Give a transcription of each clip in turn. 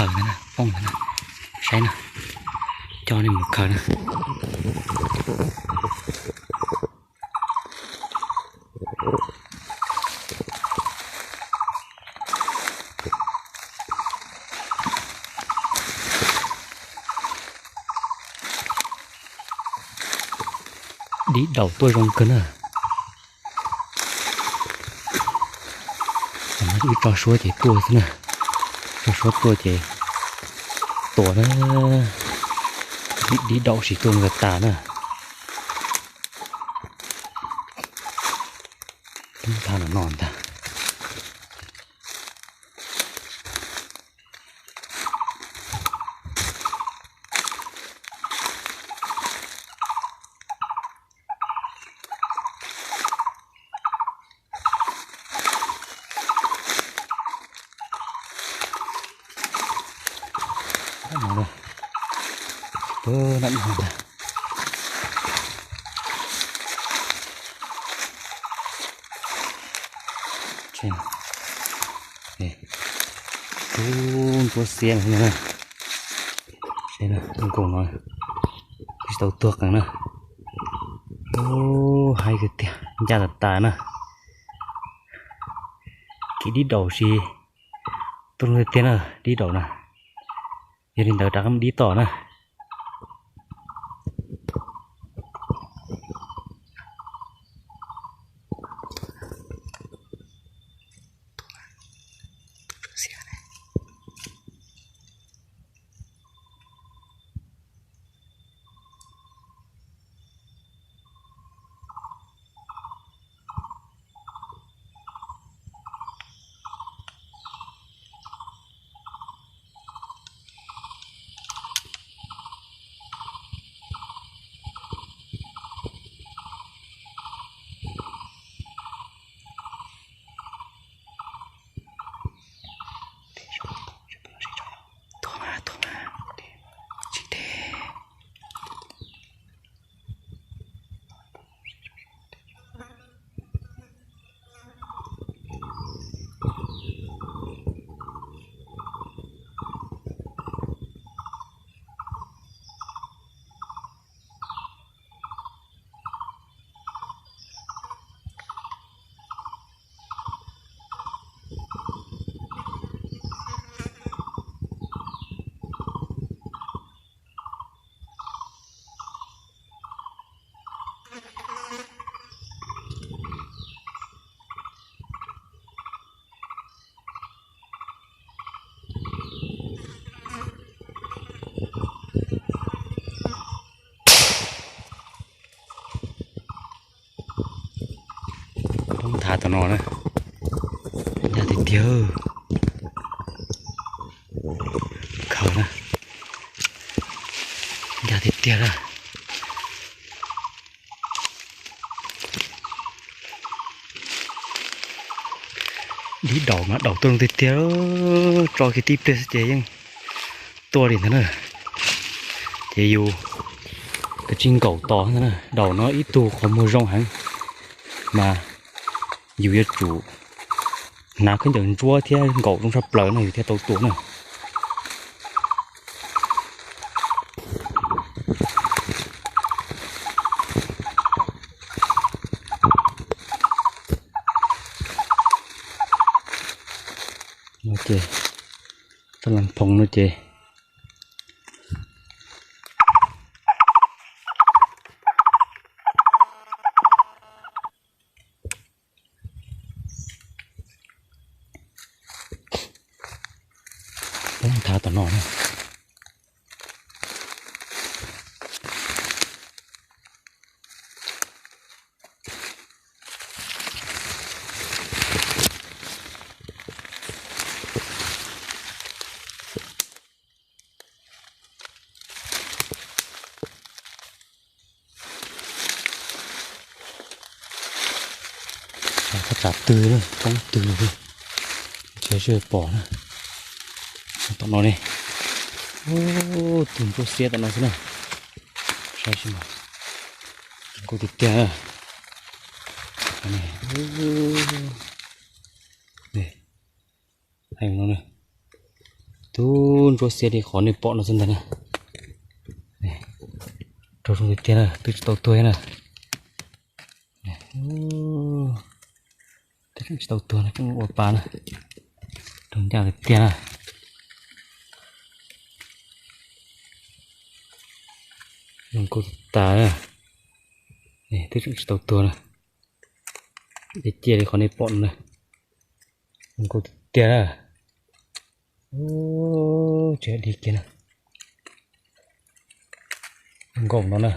Khaws ntawd na, poob ntawd na. Saib na, coj nej mus khaws na. Dib daus tuaj zoo kawg na. Wb tso suab ces tuaj xwb na. Tso suab tuaj ces tua na. Dib daus sim tuaj nkawd tas na. Tub ntha no no ntag. Ub, ntsuab xiab no na. Seb na, zoo nkaus no tsis tau tuag qees na. Ub, haib tiag tiag, ncaj tas tas na. Kev dib daus sis tuaj tiag tiag na, dib daus na. Yog li ntawd rov qab mus dib tom na. Tuag mas, tuag mas. Tsis deb. Poob nthav tom no na. Ncaj tiag tiag. Khaws na. Ncaj tiag tiag na. Dib daus mas daus tuaj zoo tiag tiag, tso kiag tib pliag xwb ces yeej tuaj li ntag na. Ces yus kav tsij nkaum tos ntag na, daus no ib tug qhov muag zoo heev, mas yus yuav tsum hnav khaub ncaws ntsuab thiab nkaum zoo tshaj plaws no yus thiaj tau tua na. No ces, txoj las phoom no ces poob nthav tom no na. Thaj tsam twg na, poob twg li, ntshe tsis pom na. Tom no ne, tus ntsuab xiab tom no xwb na. Saib seb mas, zoo nkauj tiag tiag. Hais no na, Tub ntsuab xiab li qhov nej pom no xwb ntag na. Raug zoo tiag tiag na, twb tsis tau tuag na. Twb tseem tsis tau tuag no, tseem ua pa na. Raug ncaj tiag tiag na. Zoo nkauj tas tas na. Twb tseem tsis tau tuag na. Cia li qhov nej pom no na. Zoo nkauj tiag tiag na. Tsis hais dig kiag na. Zoo nkauj no na.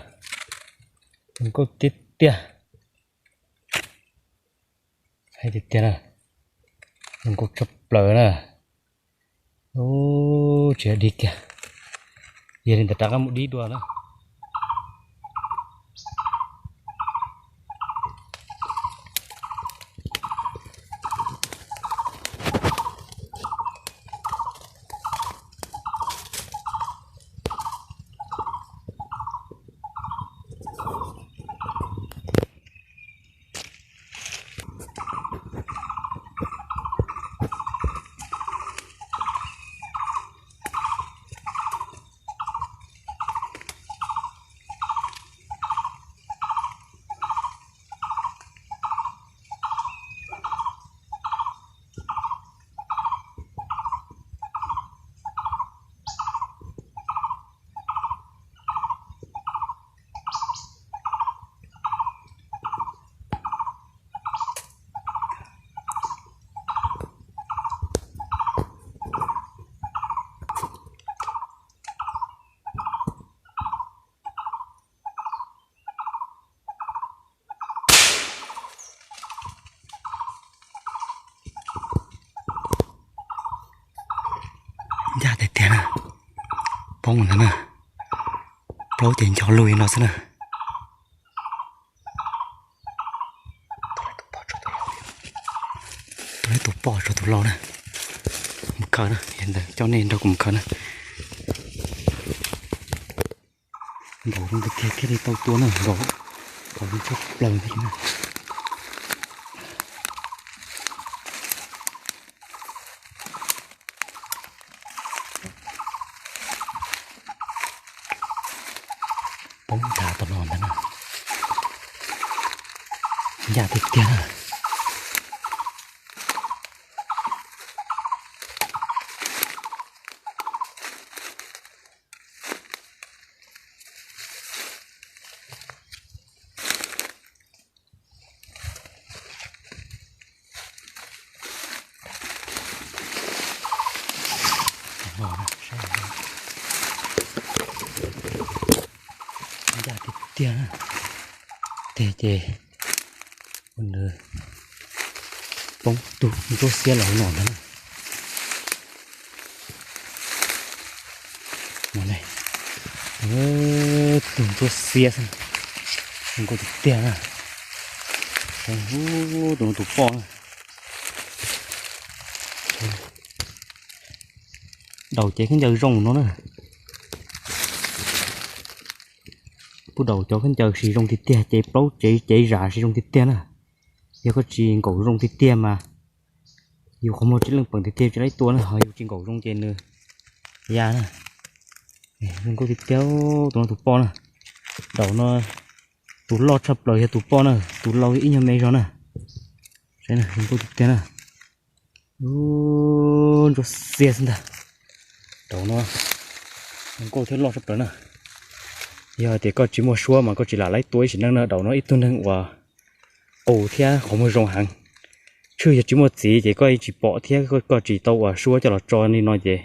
Zoo nkauj tiag tiag. Hais tiag tiag na. Zoo nkauj tshaj plaws na. Tsis hais dig kiag. Yog li ntawd rov qab mus dib dua na. Ncaj tiag tiag na. Poob ntag na. Plaub ces nco lug li no xwb na. Tus laib tus poj tso tus laus na. Mus khaws na, yog ntawd coj nej nrog kuv mus khaws na. Nkaum zoo tiag tiag thiaj li tau tua na, nkaum qhov zoo tshaj plaws thiab na. Poob ntag tus no ntag na. Ncaj tiag tiag na. Ncaj tiag tiag na. Teg ces ua nws poob tug ntsuab xiab los hauv no ntag na. Tug ntsuab xiab xwb, zoo nkauj tiag tiag na. Tus no tus poj na. Daus cev khaub ncaws zoo no na. Kuj daus cov khaub ncaws sis zoo tiag tiag, cev plaub cev cev zam sis zoo tiag tiag na. Yog koj tsis nkaum zoo tiag tiag mas yus qhov muag tsis leej peem tiag tiag tsis laib tua na, ho yus tsis nkaum zoo ces nws ya na. Zoo nkauj tiag tiag, tus no tus poj na. Daus no tus loj tshaj plaws yog tus poj na, tus laus ib nyuag me zog na. Zoo nkauj tiag tiag na. Ntsuab xiab xwb ntag. Daus no zoo nkauj thiab loj tshaj plaws na. Yog hais tias koj tsis muaj suab mas koj tsis lam laib tua ib sim neej na, daus no ib tug neeg uas qus thiab qhov muag zoo heev. Tshwj yog tsis muaj txiv ces koj yeej tsis pom thiab koj tsis tau ua suab coj los tso li no ces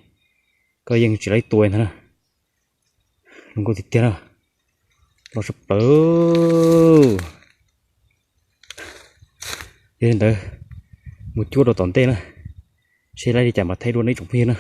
koj yeej tsis laib tua ntag na. Zoo nkauj tiag tiag na. Loj tshaj plaws. Yog li ntawd mus cuab rau tom ntej na, seb laib li cas mam thaij dua nej tsoom phooj ywg na.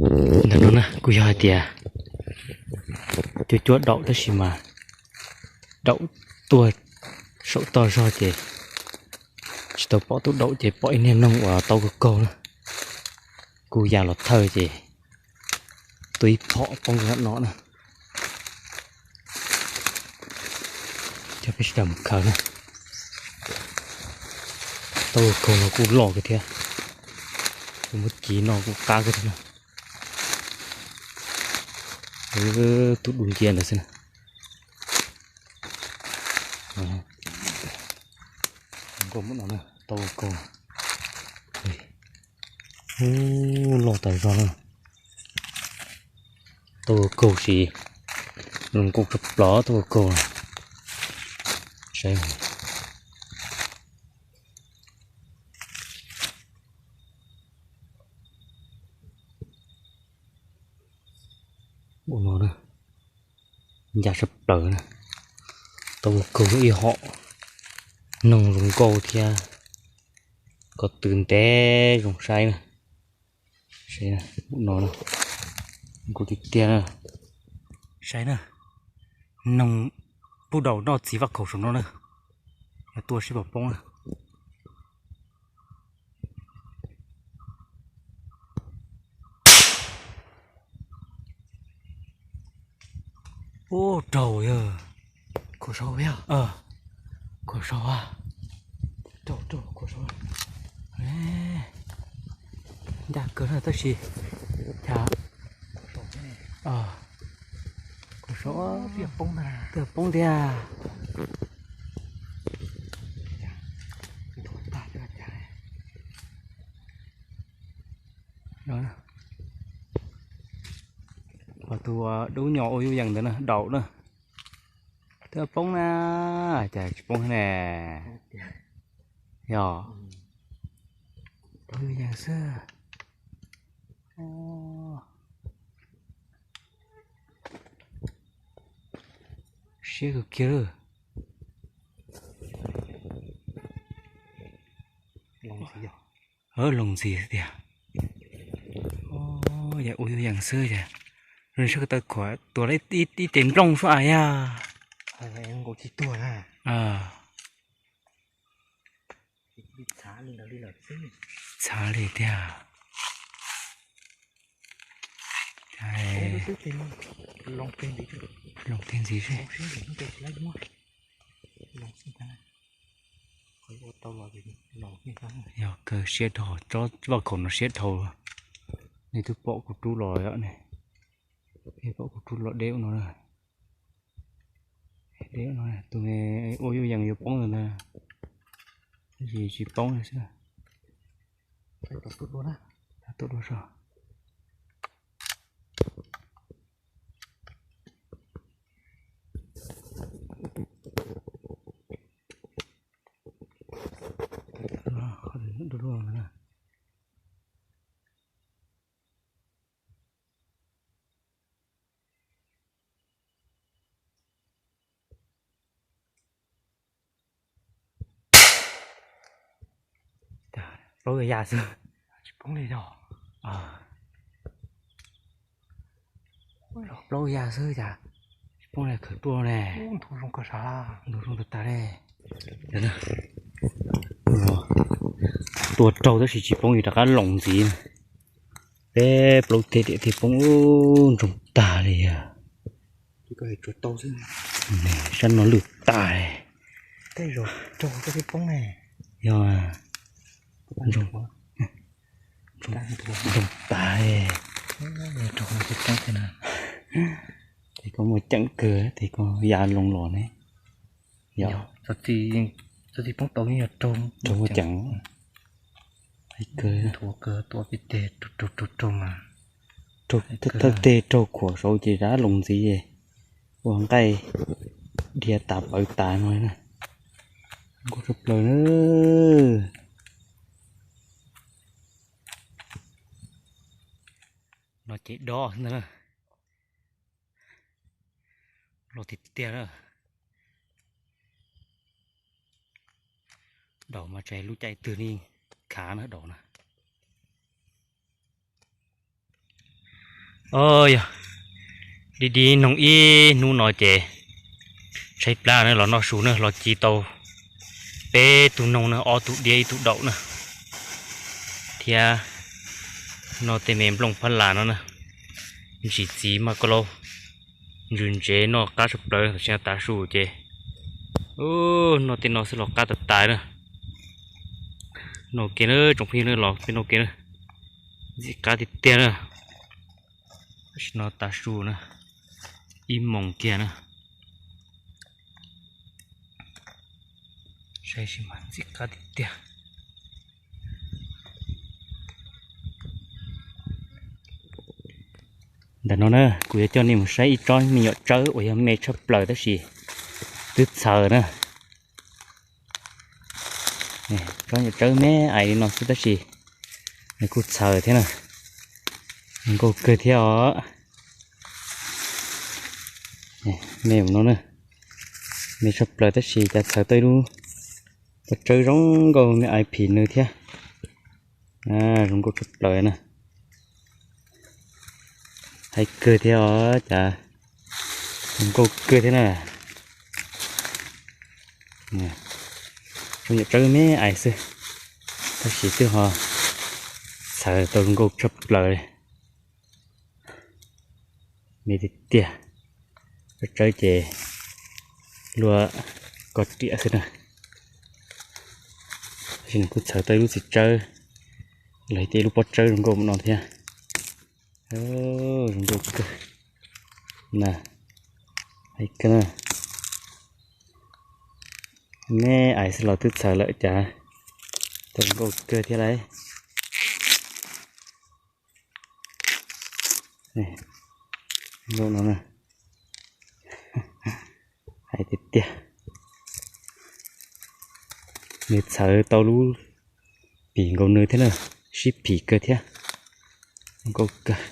Ntawm no na kuj yog hais tias cuab cuab daum tab sis mas daum tuag saum toj zog ces tsis tau pom tus daum ces pom ib niag noog uas tau kaug kaug na. Kuj ya los thawj ces tua ib phom poob rau no na. Coj peb sawv daws mus khaws na. Tau kaug no kuj loj kawg thiab. Kuv muab ci no kuj qab kawg thiab na. Tus dub ncia ntawd xwb na. Nkauj muab no na, tau kaug. Ub, loj tas zog na. Tau kaug si, zoo nkauj tshaj plaws tau kaug. Saib ua no na, ncaj sab plaws na. Tau kaug ib hom, noog zoo nkauj thiab, ko tw ntev zoo saib na. Saib no, nkauj tiag tiag na. Saib na, noog pub daus noj txiv vaj khaum saum no na. Yog tua sib pom poob na. Ub, raug yog. Khuam saud yog. Khuam saud a. Raug, raug khuam saud. Ncaj kawg na tab sis cas khuam saud, twb poob tiag. Ho tus dub nyos ua yuj yees ntawd na, daum na. Twb poob na, cas tsis poob ne? Yog, ua yuj yees xwb. Siab kawg kiag lawm. Loos ntxiv tiag. Yog ua yuj yees xwb ces, zoo sab ko taw khuam tuag ib tes nplooj suab a yog. Txhav li tiag. Loos teg ntxiv seb. Yog kawg siab dhau, tsob vaj khaum no siab dhau. Nej twb pom kuv rub los yom ne. Nej pom kuv rub los deb ua no na. Deb ua no, tus ua yuj yees yuav poob ntawd ntag. Tab sis tsis poob li xwb. Tuaj dua so. Plaub ya xwb. Tsis poob li os. Plaub ya xwb cas tsis poob li, khawm tuaj ne. Ntug zoo tag tag li. Tua raug tab sis tsis poob li, rov qab loos ntxiv. Peb plaub teg diam thiaj poob, ub, ntsoog tag li os. Sab no lwj tag li. Yog ntsoog tag li. Ces koj muaj ceem kawg ces koj ya loo los ne. Yog, txog txiv poob tau yeej yog raug muaj ceem. Nthuav kawg, tua peb teg raug raug raug mas. Thawj teg raug khuam saud ces rov loos ntxiv, ua nqaij dhia tas pawv tas no na. Nkauj tshaj plaws na. No ces dob ntag na. Los tiag tiag na. Daum mas tsis hais lub caij twg yeej khav na daum na. Os, yog dib dib noog ib hnub no ces tshaib plab na, los noj su na, los ci tau peb tug noog na, ob tug diab ib tug daum na, thiab noj tej me nplooj phab las no na, ntsis txiv maj kauj laub, ntsws ntsev noj qab tshaj plaws tam sim no tav su ces noj tej no xwb los qab tas tas na. Noj ke na tsoom phooj ywg na, los peb noj ke na, ntxim qab tiag tiag na. Tam sim no tav su na, ib moos kiag na. Saib seb mas ntxim qab tiag tiag. Ntawm no na kuv yuav coj nej mus saib ib tsob me nyuam tsawb uas yog me tshaj plaws tab sis twb txhaws na. Tsob nyuam tsawb me ais li no xwb tab sis nws kuj txhaws thiab na. Zoo nkauj kawg thiab os. Me no na, me tshaj plaws tab sis cas txhaws tau ib lub pob tsawb zoo nkauj me ais phim nws thiab. Zoo nkauj tshaj plaws na. Hais kawg thiab os, cas zoo nkauj kawg thiab na. Tsob nyuam tsawb me ais xwb tab sis twb ho txhaws tau zoo nkauj tshaj plaws li. Me tiag tiag, tsawb ces luaj koj riam xwb na. Tab sis nws kuj txhaws tau ib lub txiv tsawb los yog tias ib lub pob tsawb zoo nkauj no thiab. Zoo nkauj kawg na. Hais kawg na, me ais xwb los twb txhaws lawm cas tau zoo nkauj kawg thiab lauj. Nkauj no na, hais tiag tiag, nws txhaws tau lub phim nkaus nws thiab na, sib phim kawg thiab. Nkauj kawg.